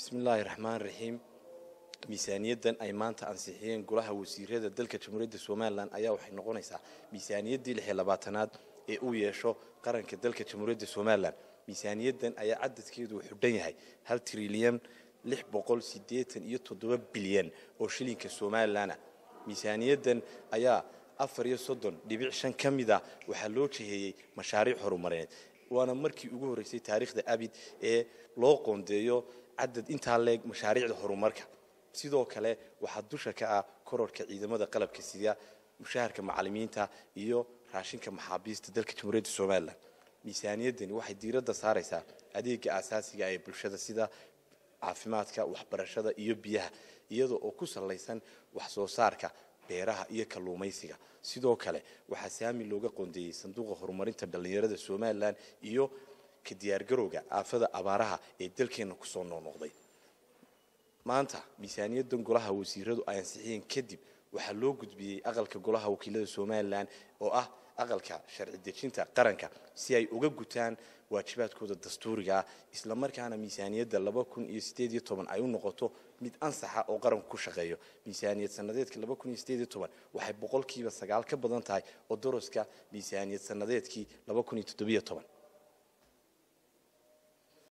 Bismillaahi raxmaan raxiim. Miisaaniyaddan ay maanta ansixiyeen golaha wasiirada dalka Jamhuuriyadda Somalilan ayaa waxay noqonaysaa miisaaniyaddii 26aad ee uu yeesho qaranka dalka Jamhuuriyadda Somalilan. Miisaaniyaddan ayaa cadadkeedu wuxuu dhan yahay 1 trilyan 687 bilyan oo shilinka Somalilan. Miisaaniyaddan ayaa 34.5 ka mida waxaa loo jiheeyey mashaariic horumarineed, waana markii ugu horreysay taariikhda abid ee loo qoondeeyo cadad intaa leeg mashaariicda horumarka. Sidoo kale waxaa dusha ka ah kororka ciidamada qalabka sida, mushaharka macalimiinta iyo raashinka maxaabiista dalka Jamhuuriyadda Somalilan. Miisaaniyaddani waxay diiradda saaraysaa adeega aasaasiga ee bulshada sida caafimaadka, waxbarashada iyo biyaha, iyada oo ku salaysan wax soo saarka beeraha iyo kalluumaysiga. Sidoo kale waxaa saami looga qoondeeyey sanduuqa horumarinta dhallinyarada Somalilan iyo ka diyaargarowga aafada abaaraha ee dalkeenna kusoo noqnoqday. Maanta miisaaniyaddan golaha wasiiradu ay ansixiyeen kadib waxaa loo gudbiyey aqalka golaha wakiilada Somalilan oo ah aqalka sharci dejinta qaranka si ay uga gutaan waajibaadkooda dastuuriga ah, islamarkaana miisaaniyadda 2018 ay u noqoto mid ansaxa oo qaranku ku shaqeeyo. Miisaaniyad sanadeedka 2018 waxay 9% ka badan tahay oo doroska miisaaniyad sanadeedkii 2017.